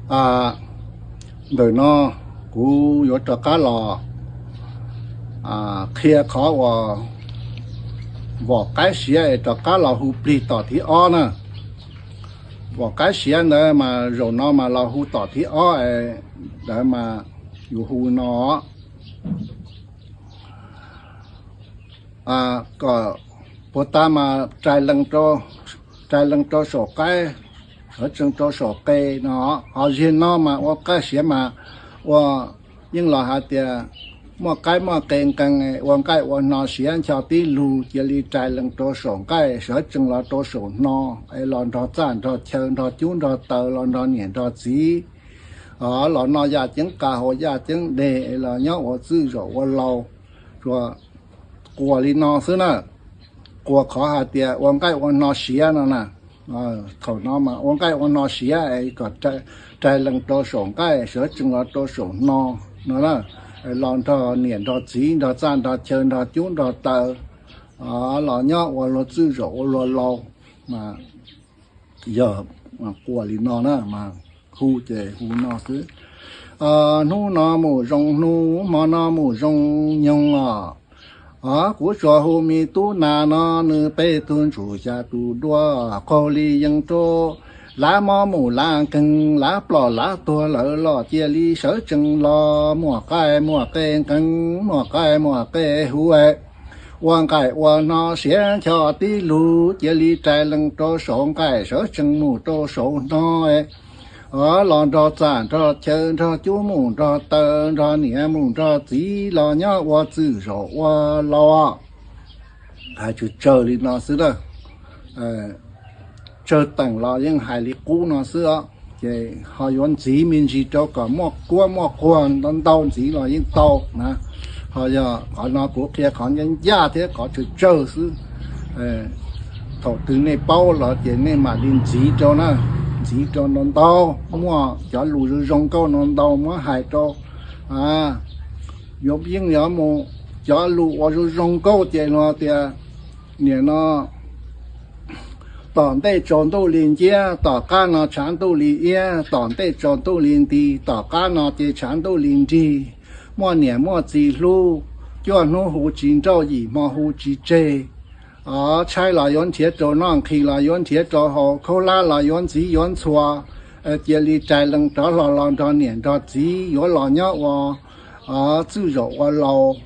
Ntawm no kuv yuav rov qab los qhia qhov uas vom qaib siav es rov qab los hu plig tom thib ob na. Vom qaib siav ntawd mas zaum no mas los hu tom thib ob es ntawd mas yus hu no kom puag ta mas rais lees rau saum qaib, sawv tsees rau saum qe no. Ho ziag no mas ua qaib siav mas ua, yeej los hais tias muaj qaib muaj qe nqees, ua nqaij ua hno siav ncho tib lug cia li rais lees rau saum nqaij, sawv tsees los rau saum hno, es los nrog txaj nrog chaw nrog cub nrog taws, los nrog niam nrog txiv, los noj yaj ceeb qa haus yaj ceeb deg, es los nyob ua txwj zaum ua laus, tsuas quas li no xwb na. Quas qhov hais tias ua nqaij ua hno siav no na. Thaum no mas ua nqaij ua hno siav es kom rais lees rau saum nqaij, sawv tsees los rau saum hno no, los nrog niam nrog txiv nrog txaj nrog chaw nrog cub nrog taws, los nyob ua luag txwj zaum ua luag laus. Mas yog quas li no na, mas hu ces hu no xwb. Hnub no mus zoo hnub, hmo no mus zoo nyoog os. Kuv tsuas hu me tub nas no, nws peb tug ntsuj xya tus duab qaug li yees rau, lav mob mus lav nkeeg, lav plom lav tuag lawm los cia li sawv tsees los muaj qaij muaj qe nqees, muaj qaij muaj qe hu, ua nqaij ua hno siav ncho tib lug cia li rais lees rau saum nqaij, sawv tsees mus rau saum hno, los nrog txaj nrog chaw nrog cub mus nrog taws, nrog niam mus nrog txiv, los nyob ua txwj zaum ua laus. Hais tsawg tsawg li no xwb na. Tsawg teem los yeej hais li qub no xwb os. Ces ho yuav ntxiv me ntsis rau kom muaj kuab muaj quag ntau ntau ntxiv los yeej tau na. Ho yog qhov no kuv qhia qhov ncaj ncaj thiab qhov tsawg tsawg xwb. Thaum twg nej paub los ces nej mam li ntxiv rau na, ntxiv rau ntau ntau, muaj cov lus zoo zoo nkauj ntau ntau muab hais rau. Yuav yeej yuav mus, cov lus uas zoo zoo nkauj ces luag tias, nim no tom ntej tsaus ntuj li nciab, tom qab no tshav ntuj li iab, tom ntej tsaus ntuj li nti, tom qab no ces tshav ntuj li nrig, muaj niam muaj txiv hlub, cuaj hnub hu tsis nrauj, yim hmo hu tsis tseg. Tshaib los yuav nrhiav rau noj, nqhis los yuav nrhiav rau haus, khaub hlab los yuav ntxiv yuav ntxhua, cia li rais lees rov hlo los nrog niam nrog txiv, yuav los nyob ua txwj zaum ua laus.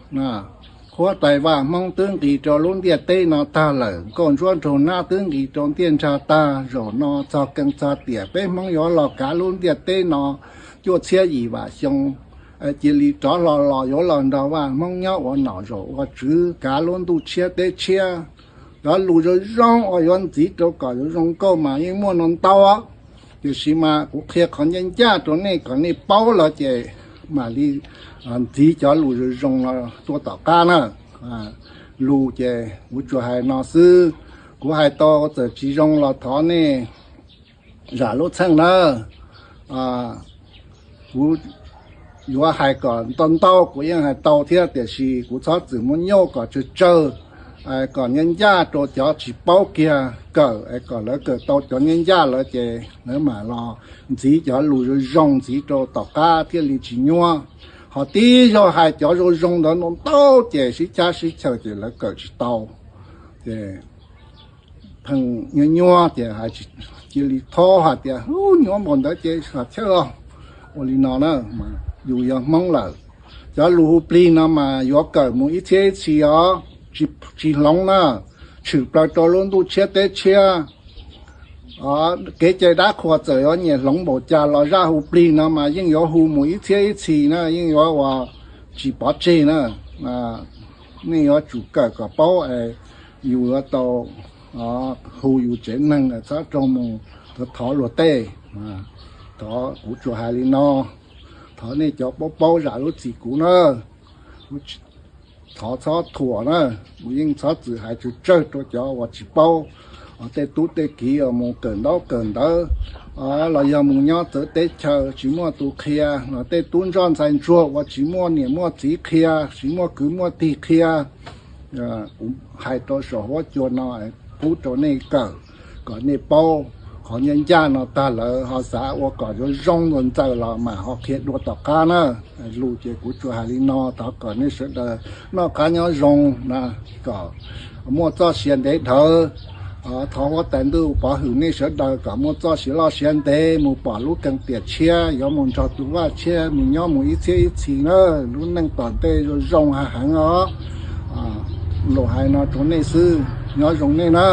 Huab tais vaj hmoob twb nqis rau lub ntiaj teb no tag lawm, nkauj ntsuab nraug nab twb nqis rau ntiaj nrag tag, zaum no txog kees txog tiam peb hmoob yuav los kav lub ntiaj teb no cuaj txhiab yim vam xyoo. Cia li rov hlo los yuav los nrog vaj hmoob nyob ua nom zaum ua tswv kav lub ntuj tshiab teb tshiab. Cov lus zoo zoo uas yuav ntxiv rau kom yuav zoo nkauj mas yeej muaj no ntau, tiam sis mas kuv qhia qhov ncaj ncaj rau nej kom nej paub lawm ces mam li ntxiv cov lus zoo zoo no tuaj tom qab na. Lus ces kuv tsuas hais no xwb, kuv hais tau txawm tsis zoo los thov nej zam lub txheej na. Kuv yuav hais kom ntau ntau kuv yeej hais tau thiab, tiam sis kuv txhob txwm muab nyuaj kom tsawg tsawg, kom ncaj ncaj rau cov tsis paub kiag kawm, kom lawv kawm tau cov ncaj ncaj lawm ces lawv mam los ntxiv cov lus zoo zoo ntxiv rau tom qab thiaj li tsis nyuaj. Ho tib zaug hais cov zoo zoo ntawd ntau ntau ces sib cab sib chaws ces lawv kawm tsis tau. Ces pheej nyuaj nyuaj ces cia li thaub hais tias, ub, nyuaj npaum ntawd ces xav chawj os. Ua li no na, yus yog hmoob lawm, cov lus hu plig no mas yuav kawm mus ib txhiab ib txhis os, tsis hloov na, tshwm plaws rau lub ntuj tshiab teb tshiab. Kev cai dab qhuas txawm yuav nyiam hloov npaum cas los zaj hu plig no mas yeej yuav hu mus ib txhiab ib txhis na, yeej yuav ua tsis pov tseg na. Nej yuav tsum kawm kom paub, yus yuav tau hu yus tsev neeg, txhob raug mus thov luag tej. Thov, kuv tsuas hais li no, thov nej cov paub paub zam lub txim kuv na. Thov txhob thuam na, kuv yeej txhob txwm hais tsawg tsawg rau cov uas tsis paub. Tej tub tej kiv uas mus kawm ntaub kawm ntawv los yog mus nyob txawv teb chaws tsis muaj tus qhia, los tej tub ntsoj ntxhais ntsuag uas tsis muaj niam muaj txiv qhia, tsis muaj kwv muaj tij qhia, kuv hais rau saum huab cua no pub rau nej kawm kom nej paub. qhov ncaj ncaj no tag lawm ho xav ua kom yuav zoo ntxaws ntxaws los mas ho qhia dua tom qab na. Lus ces kuv tsuas hais li no, thov kom nej sawv daws noj qab nyob zoo na, kom muaj txoj sia ntev dhawv. Thov huab tais ntuj pov hwm nej sawv daws kom muaj txoj sia loj sia ntev mus pom lub keeb tiam tshiab, yuav mus nrog tus vaj tshiab mus nyob mus ib txhiab ib txhis na. Lub neej tom ntej zoo zoo ha heev os. Lus hais no rau nej xwb, nyob zoo nej na.